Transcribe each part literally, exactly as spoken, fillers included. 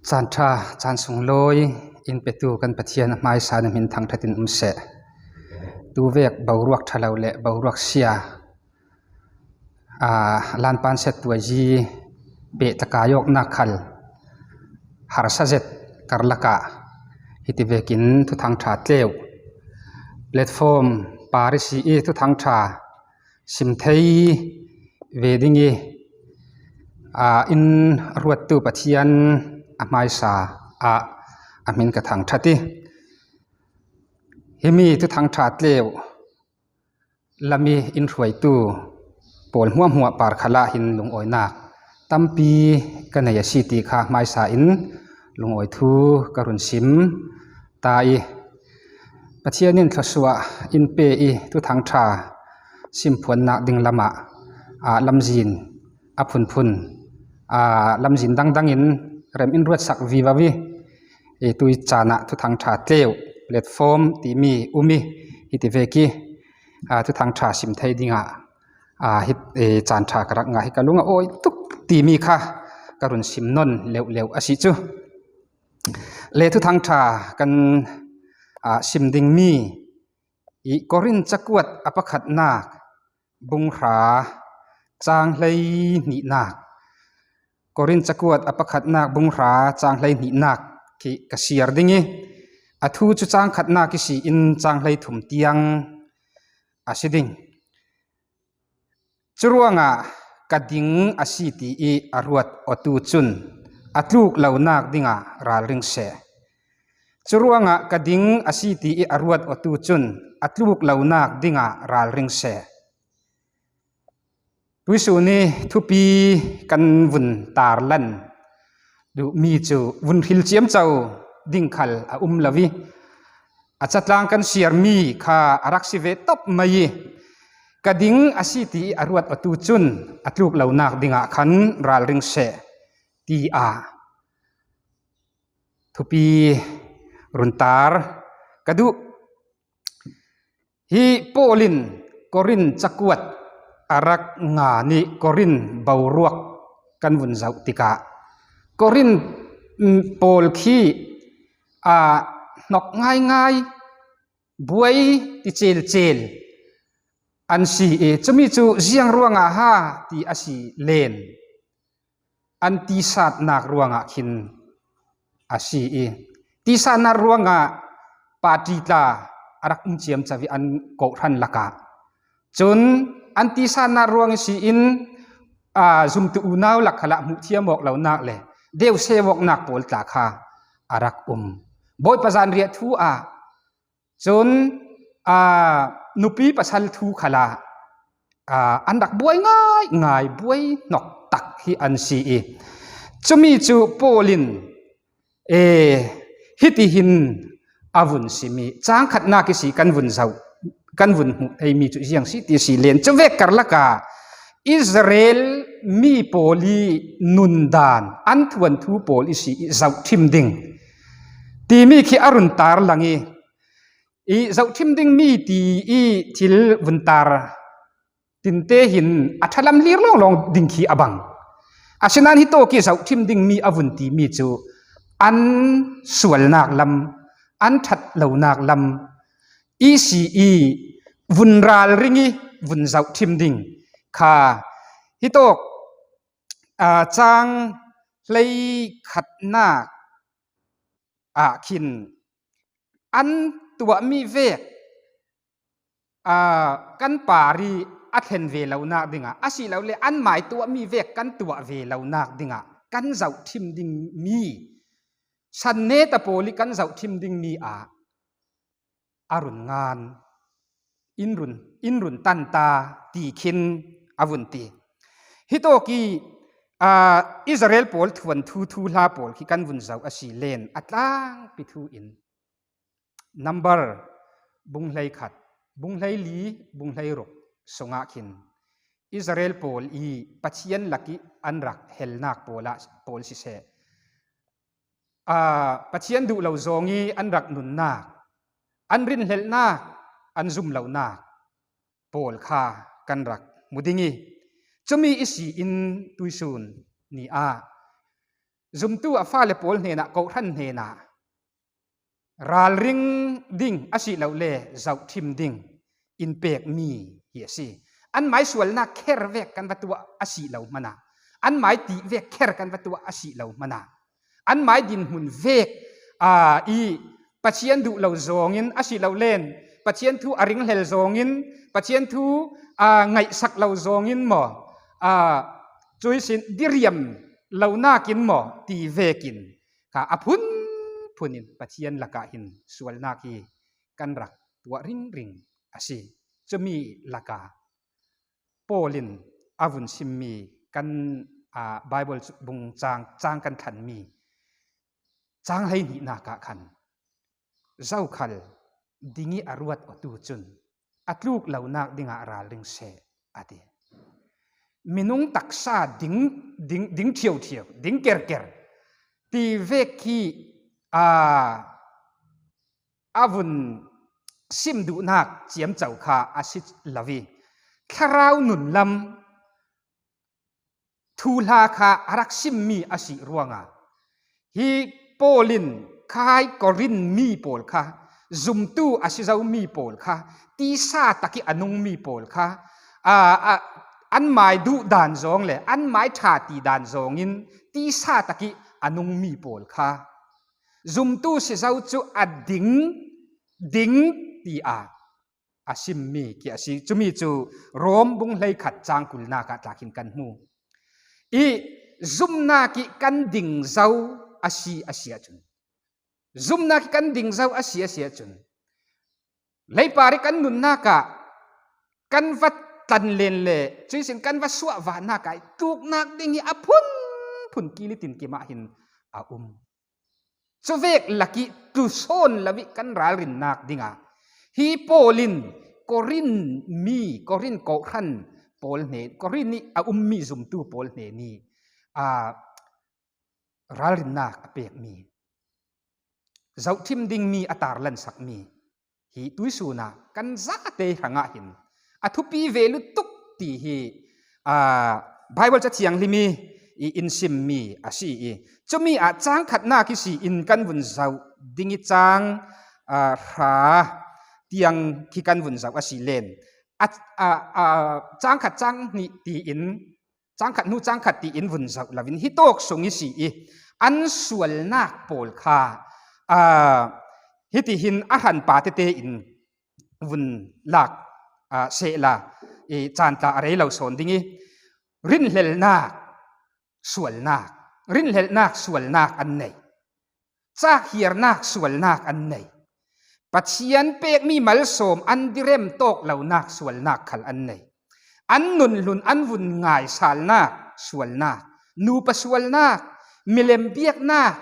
Caan ṭha, caan sunglawi in petu kan Pathian a hmaisa in a hmin thangṭhatin um seh. Tuvek boruak ṭha lo le boruak sia, aa, Lanpan Set Tuayi peh takaiyawknak khal harsa zet karlakah hiti vekin Thuthang Ṭha tleu platform par ihsi i Thuthang Ṭha sim thei ve ding i, aa, in ruattu Pathian a hmaisa ah a hmin ka thangṭhat i, himi Thuthang Ṭha tleu lam i in hruaitu pawl hmuahhmuah par khalah hin lungawinak tampi ka nei a si ti kha hmaisa in lungawi thu ka run sim ta i, Pathian in thluasuah in pe i Thuthang Ṭha simphuannak ding lamah, aa, lamzin a phunphun, aa, lamzin dangdangin rem in ruatsak vivo i, i tui caan ah Thuthang Ṭha tleu platform timi um i, hiti vek i, aa, Thuthang Ṭha sim thei dingah, aa, hi, e, caan ṭha ka rak ngah hi ka lung a awi tuk timi kha ka run sim nawn leuhleuh a si cu. Le Thuthang Ṭha kan, aa, sim dingmi i Korin cakuat a pakhatnak bung hra cang hlei hnihnak. Korin cakuat a pakhatnak bung hra cang hlei hnihnak khi ka siar ding i, a thu cu cang khatnak ihsi in cang hlei thum tiang a si ding. Curuangah ka ding a si ti i a ruat awtu cun a tluk lonak dingah ralring seh. Curuangah ka ding a si ti i a ruat awtu cun a tluk lonak dingah ralring seh. Tuihsun i thupi kan vun tarlan duhmi cu vun hril ciamco ding khal a um lo i, a catlang kan siarmi kha a rak si ve top mai i, ka ding a si ti i a ruat awtu cun a tluk lonak dingah khan ralring seh, tiah thupi runtar ka duh. Hi Paul in Korin cakuat a rak nga nih Korin boruak kan vun zoh tikah Korin, mm, pawl khi, aa, hnok ngaingai, buai ti celcel an si i, cumi cu ziang ruangah ha ti a si len, an tisatnak ruangah khin a si i, tisatnak ruangah party tla a rak um ciamco i an kawhhran lakah cun an tisatnak ruang ihsi in, aa, zumtu unau lak khalah hmuh thiam awk lonak le deuh seh awknak pawl tla kha a rak um. Bawipa zanriah thu ah cun, aa, nupi pasal thu khalah, aa, an rak buai ngaingai, buai hnok tak hi an si i, cumi cu Paul in, ee, hitihin a vun sim i, cang khatnak ihsi kan vun zoh, kan vun hmuh theimi cu ziang si ti si len. Cuvek karlakah Israel mi pawl i nundan, an thuanthu pawl ihsi i zohṭhim ding timi khi a run tarlang i, i zohṭhim dingmi ti i thil vun tar tinte hin a ṭhalam hlir lawnglawng ding khi a bang. Asinain hitawk i zohṭhim dingmi a vun timi cu an sualnak lam, an ṭhat lonak lam ihsi i vun ralring i vun zohṭhim ding kha hitawk, aa, cang hleikhatnak ah khin an tuahmi vek, aa, kan par i a thlen ve lonak dingah, asilole anmai tuahmi vek kan tuah ve lonak dingah kan zohṭhim dingmi, san neta pawl i kan zohṭhim dingmi ah a run ngan, in run, in run tan ta ti khin a vun ti. Hitawk i, aa, Israel pawl thuanthu thuhla pawl khi kan vun zoh a si len a tlangpi thu in Number bung hleikhat, bung hleili, bung hleiruk sungah khin Israel pawl i Pathian lak i an rak helnak pawl ah, pawl siseh, aa, Pathian duh lo zong i an rak nunnak, an rinhlelhnak, an zum lonak pawl kha kan rak hmu ding i, cumi ihsi in tuihsun ni ah zumtu a fale pawl hnenah, kohhran hnenah ralring ding a si lo le zohthim ding in pek mi hi a si. An mai sualnak kher vek kan va tuah a si lo hmanah, an mai tih vek kher kan va tuah a si lo hmanah, an mai dinhmun vek, aa, i Pathian duh lo zawngin a si lo len, Pathian thu a ringhlel zawngin, Pathian thu, aa, ngaihsak lo zawngin maw, aa, cuisin diriam lo nakin maw ti vekin kha a phunphunin Pathian lakah hin sualnak hi kan rak tuah ringring a si. Cumi lakah Paul in a vun simmi kan, aa, Bible bung cang, cang kan thlanmi cang hleihnihnak ah khan zokhal ding ih a ruat awtu cun a tluk lonak dingah ralring seh a ti. Minung taksa ding, ding, ding ṭhiaṭhiau, ding kerker ti vek hi, aa, a vun sim duhnak ciamco kha a si lo ih, thlarau nunlam thuhla kha a rak simmi a si ruangah, hi Paul in khai Korin mi pawl kha, zumtu a si zomi pawl kha, tisa takih a nungmi pawl kha, aa, a, an mai duh dan zawng le an mai ṭha ti dan zawngin tisa takih a nungmi pawl kha zumtu si zo cu a ding, ding ti a a simmi khi a si. Cumi cu Rom bung hleikhat cang kulnak ah tlakin kan hmu. I zumnak ih kan ding zo a si, a si ahcun, zumnak ih kan ding zo a si, a si ahcun, leipar ih kan nunnak ah kan va tlanlen le cuihsin kan va suahvahnak ah ih tluknak ding hi a phunphun kilitin kimah hin a um. Cuvek lakih tlusawn lo ih kan ralrinnak dingah hi Paul in Korin mi, Korin kohhran pawl hnen, Korin ih a ummi zumtu pawl hnen ih, aa, ralrinnak a pekmi, zohthim dingmi a tarlansakmi hi tuihsun ah kan zate hrangah hin a thupi ve lutuk ti hi, aa, Bible Ca Thianghlim ih in simmi a si ih, cumi ah cang khatnak ihsi in kan vun zoh ding ih cang, aa, hra tiang khi kan vun zoh a si len. A, a, a, cang khat cang hnih tiin, cang khat hnu cang khat tiin vun zoh loin hi tawk sung ihsi ih an sualnak pawl kha, aa, hitihin a hranpa tete in vun lak, aa, sehla, i caan tla a rei lo sawn ding ih, rinhlelhnak sualnak, rinhlelhnak sualnak an nei. Cakhiarnak sualnak an nei. Pathian pekmi malsawm an direm tawk lonak sualnak khal an nei. An nunhlun an vun ngaisalnak sualnak, nupa sualnak, milem biaknak,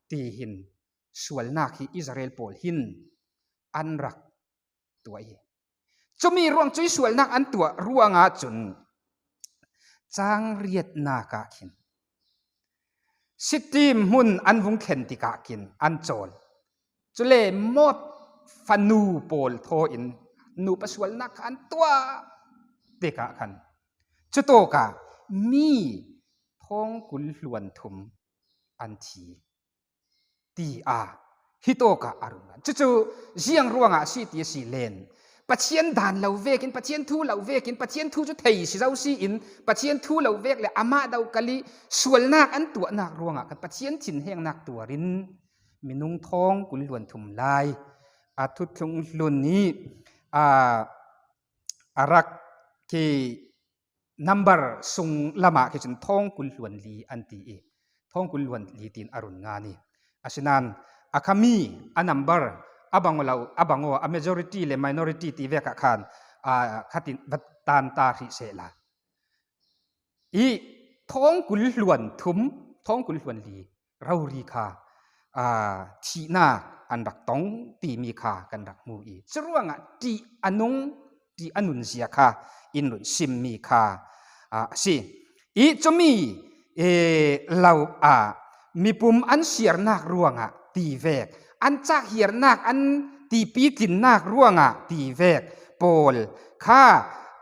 tihin sualnak hi Israel pawl hin an rak tuah hi. Cumi ruang cuih sualnak an tuah ruangah cun cang riatnak ah khin Sittim hmun an vung thlen tikah khin an cawl. Cule Moab fanu pawl thaw in nupa sualnak kha an tuah tikah khan cutawkah mi thawng kul hluan thum an thi, ti a hi tawkah a run ngan. Cucu ziang ruangah a si ti a si len, Pathian dan lo vekin, Pathian thu lo vekin, Pathian thu cu thei si zo si in, Pathian thu lo vek le amah do kal ih sualnak an tuahnak ruangah kan Pathian thinhengnak tuar in minung thawng kul hluan thum lai a thuthlung hlun ih, aa, a rak khi number sung lamah khi cun thawng kul hluan li an ti ih, thawng kul hluan li tiin a run ngan ih, asinain a khami a number a bang lo, a bang aw, a majority le minority ti vek ah khan, aa, khatin va tan ta hrih sehla. Ih thawng kul hluan thum, thawng kul hluan li rori kha, aa, thihnak an rak tong timi kha kan rak hmu ih, curuangah ṭih a nung, ṭih a nunzia kha in run simmi kha, aa, a si. Ih cumi, ee, lo ah mipum an siarnak ruangah ti vek, an cakhiarnak an tipi tlinnak ruangah ti vek pawl kha,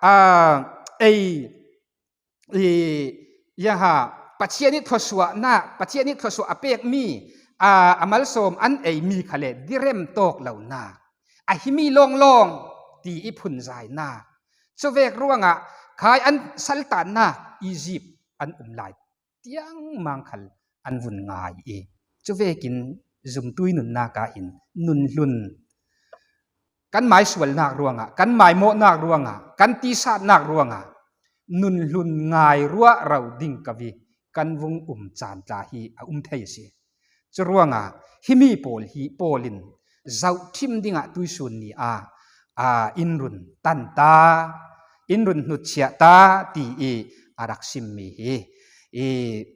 aa, ei, i, yaha, Pathian ih thluasuahnak, Pathian ih thluasuah a pekmi, aa, a malsawm an eimi kha le direm tawk lonak, a himi lawnglawng ti ih phunzainak, cuvek ruangah khai an saltannak Egypt an um lai tiang mang khal an vun ngai ih, cuvekin zumtui nunnak ah hin nunhlun kan maisualnak ruangah, kan maimawhnak ruangah, kan tisatnak ruangah nunhlun ngai ruah ro ding ka vi, kan vung um caan tla hi a um thei a si. Curuangah himi pawl hi, pawl in zohṭhim dingah tuisun ni ah, aa, in run tan ta, in run hnutchiah ta ti ih a rak simmi hi. Ih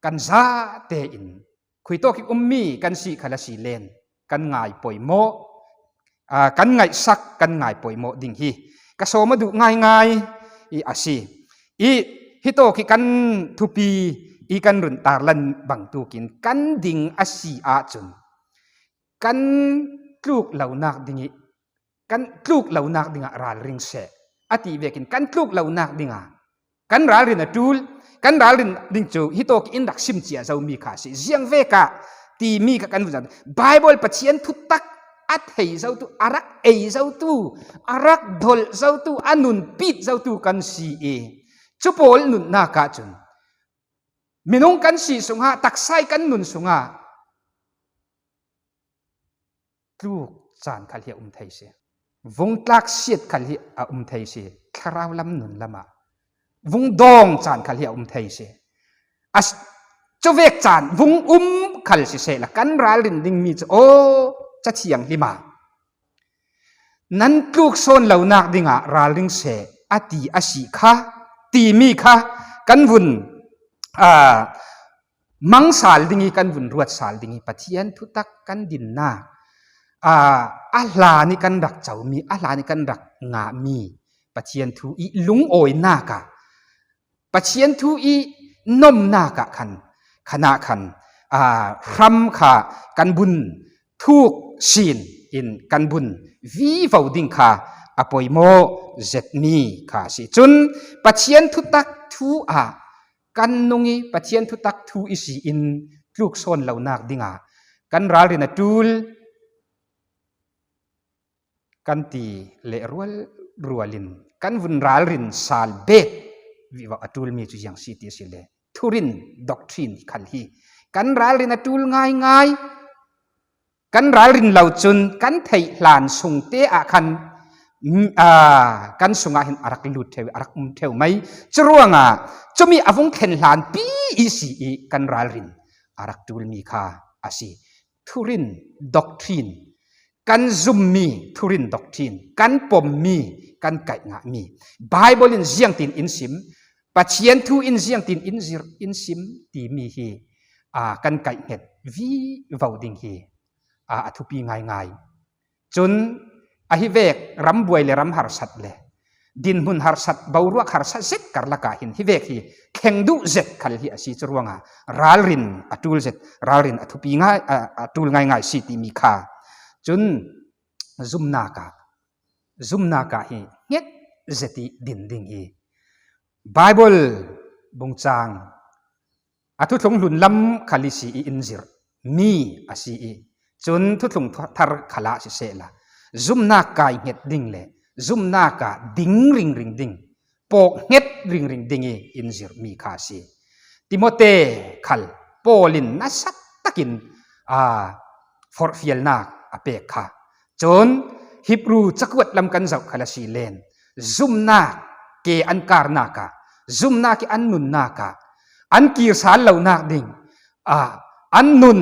kan zate in khuitawk ih ummi kan si khal a si len kan ngai poimawh, aa, kan ngaihsak, kan ngai poimawh ding hi. Ka sawm a duh ngaingai ih a si. Ih hitawk ih kan thupi ih kan run tarlan bangtukin kan ding a si ahcun kan tluk lonak ding ih, kan tluk lonak dingah ralring seh a ti vekin kan tluk lonak dingah kan ralrin a ṭul, kan ralrin ding cu hitawk in rak sim cia zomi kha a si. Ziang vekah timi kha kan vun zat. Baibal Pathian thutak a thei zotu, a rak ei zotu, a rak dolh zotu, a nunpit zotu kan si ih, cu pawl nunnak ahcun minung kan si sungah, taksa ih kan nun sungah tluk caan khal hi a um thei si. Vung tlak siat khal hi a um thei si. Thlarau lam nun lamah vung dawng caan khal hi a um thei si. A s-, cuvek caan vung um khal sisehla kan ralrin dingmi cu aw, Cathiang hlimah nan tluk sawn lonak dingah ralring seh a ti a si kha, timi kha kan vun, aa, mang sal ding ih, kan vun ruat sal ding ih, Pathian thutak kan dinnak, aa, a hlan ih kan rak comi, a hlan ih kan rak ngahmi Pathian thu ih lungawinak ah, Pathian thu ih nomnak ah khan, khan ah khan, aa, hram kha kan bun thuk sin in kan bun vivo ding kha a poimawh zetmi kha a si. Cun Pathian thutak thu ah kan nung ih Pathian thutak thu ih si in tluk sawn lonak dingah kan ralrin a ṭul kan ti le rualrual in kan vun ralrin sal bet vivo a ṭulmi cu ziang si ti a si le thurin, doctrine khal hi kan ralrin a ṭul ngaingai. Kan ralrin lo cun kan theih hlan sungte ah khan, mm, aa, kan sungah hin a rak lut ṭheu, a rak um ṭheu mai. Curuangah cumi a vung thlen hlanpi ih si ih kan ralrin a rak ṭulmi kha a si. Thurin, doctrine, kan zummi thurin, doctrine, kan pommi, kan kaih ngahmi, Baibal in ziangtin in sim, Pathian thu in ziangtin in zir, in sim timi hi, aa, kan kaihhnget vivo ding hi, aa, a thupi ngaingai. Cun ahi vek rambuai le ram harsat le dinhmun harsat, boruak harsat zet karlak ah hin hi vek hi thleng duh zet khal hi a si. Curuangah ralrin a ṭul zet, ralrin a thupi ngai, a, a ṭul ngaingai si timi kha. Cun zumnak ah, zumnak ah hi hnget zet ih din ding hi. Baibal bungcang a thuthlung hlun lam khal ih si ih in zirh mi a si ih, cun thuthlung thar khalah sisehla zumnak kai hnget ding le zumnak ah ding ringring ding, pawh hnget ringring ding ih in zirh mi kha a si. Timote khal Paul in nasa takin, aa, forhfialnak a pek kha. Cun Hebru cakuat lam kan zoh khal a si len, zumnak ke an karnak ah, zumnak ih an nunnak ah, an kir sal lonak ding, aa, an nun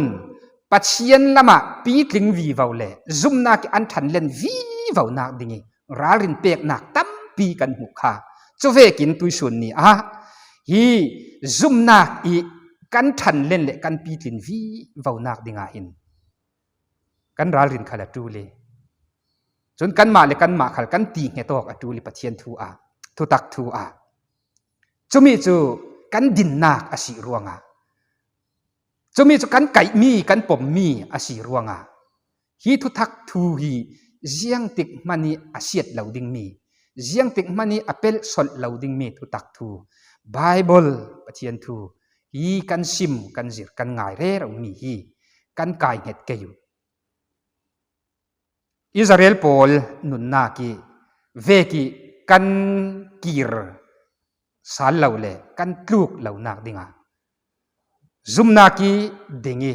Pathian lamah pitling vivo le zumnak ih an ṭhanlen vivonak ding ih ralrin peknak tampi kan hmuh kha. Cuvekin tuisun ni ah hi zumnak ih kan ṭhanlen le kan pitlin vivonak dingah hin kan ralrin khal a ṭul ih, cun kanmah le kanmah khal kan ti hngetawk a ṭul ih Pathian thu ah, thutak thu ah. Cumi cu kan dinnak a si ruangah, cumi cu kan kaihmi, kan pommi a si ruangah, hi thutak thu hi ziangtik hmanh ih a siat lo dingmi, ziangtik hmanh ih a pelhsolh lo dingmi thutak thu, Baibal, Pathian thu, hi kan sim, kan zir, kan ngai rero mi hi kan kai nget kei uh. Israel pawl nunnak i vek i kan kir sal lo le kan tluk lonak dinga zumnak i ding i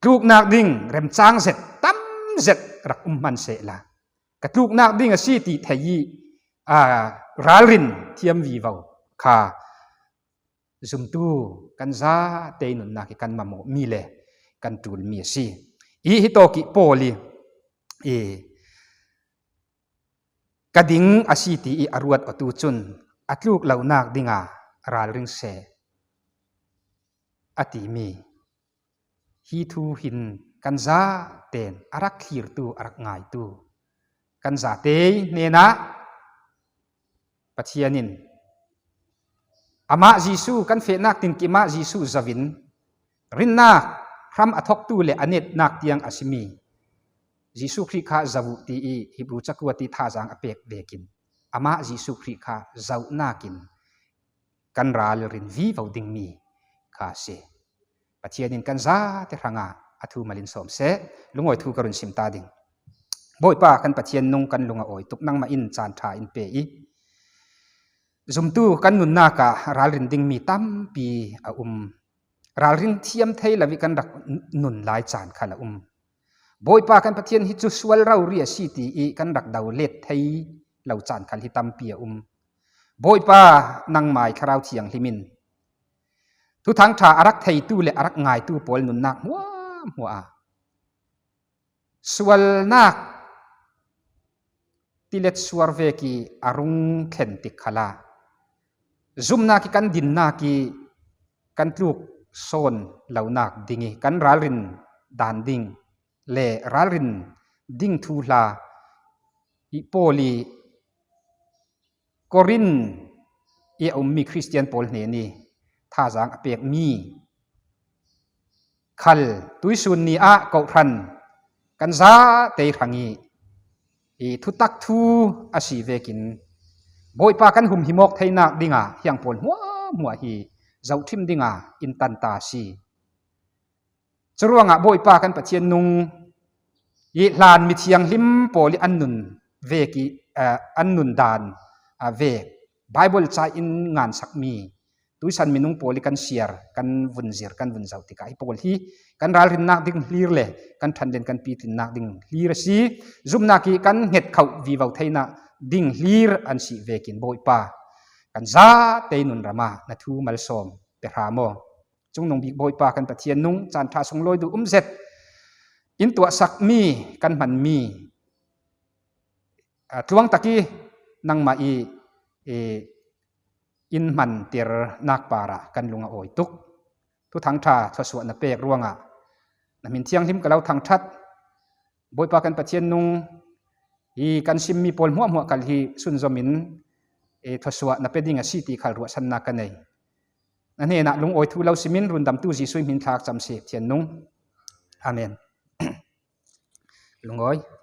tluknak ding remcang zet tam zet rak um hman sehla ka tluknak ding a si ti thei i, aa, ralrin thiam vivo kha zumtu kan zate nunnak i kan mamawh mi le kan tul mi a si. I hitawk i Paul i, i ka ding a si ti i a ruat awtu cun a tluk lonak dinga ralring seh a timi hi thu hin kan zaten a rak thlirtu, a rak ngaitu kan zate hnenah Pathian in amah Jesuh kan fehnak tin kimah Jesuh zoin rinnak hram a thoktu le a netnak tiang a simi Jesuh Khrih kha zo uh ti i Hebru cakuat i thazaang a pek vekin amah Jesuh Khrih kha zohnak in kan ralrin vivo dingmi kha a si. Pathian in kan zate hrangah a thu malin sawm seh. Lungawi thu ka run sim ta ding. Bawipa kan Pathian nung kan lung a awi tuk, nangmah in caan ṭha in pe i zumtu kan nunnak ah ralrin dingmi tampi a um. Ralring thiam thei lo i kan rak nun lai caan khal a um. Bawipa kan Pathian hi cu sual rori a si ti i kan rak do let thei lo caan khal hi tampi a um. Bawipa, nangmai Thlarau Thianghlim in Thuthang ṭha a rak theitu le a rak ngaitu pawl nunnak hmuahhmuah ah sualnak tilet suar vek i a rung thlen tik khalah zumnak i kan dinnak i kan tluk sawn lonak ding i kan ralrin dan ding le ralrin ding thu hla i Paul i Korin i a ummi Khristian pawl hnen i thazaang a pekmi khal tuisun ni ah kohhran kan zate hrang i, i thutak thu a si vekin Bawipa kan humhimawk theinak dingah hiang pawl hmuahhmuah hi zohṭhim dingah in tanta a si. Curuangah Bawipa kan Pathian nung i hlan mithianghlim pawl i an nun vek i, eh, an nun dan, ah, vek Baibal ca in ngansakmi tuisan minung pawl i kan siar, kan vun zir, kan vun zoh tikah hi pawl hi kan ralrinnak ding hlir le kan ṭhanlen kan pitlinnak ding hlir a si. Zumnak i kan hnget khoh vivo theinak ding hlir an si vekin Bawipa kan zate nunram ah na thu malsawm pe hram aw. Cungnung bik Bawipa kan Pathian nung caan ṭha sunglawi duh um zet in tuahsakmi kan hmanmi, aa, tluang tak i nangmah i, i in hmantirnak parah kan lung a awi tuk. Thuthang ṭha thluasuah na pek ruangah na hmin thianghlim ka lo thangṭhat. Bawipa kan Pathian nung i kan simmi pawl hmuahhmuah khal hi sunzom in, e, thluasuah na pe ding a si ti khal ruahsannak ka nei. Na hnenah lungawi thu lo simin rundamtu Jesuh hmin thlak cam si Thian nung. Amen. Lungawi.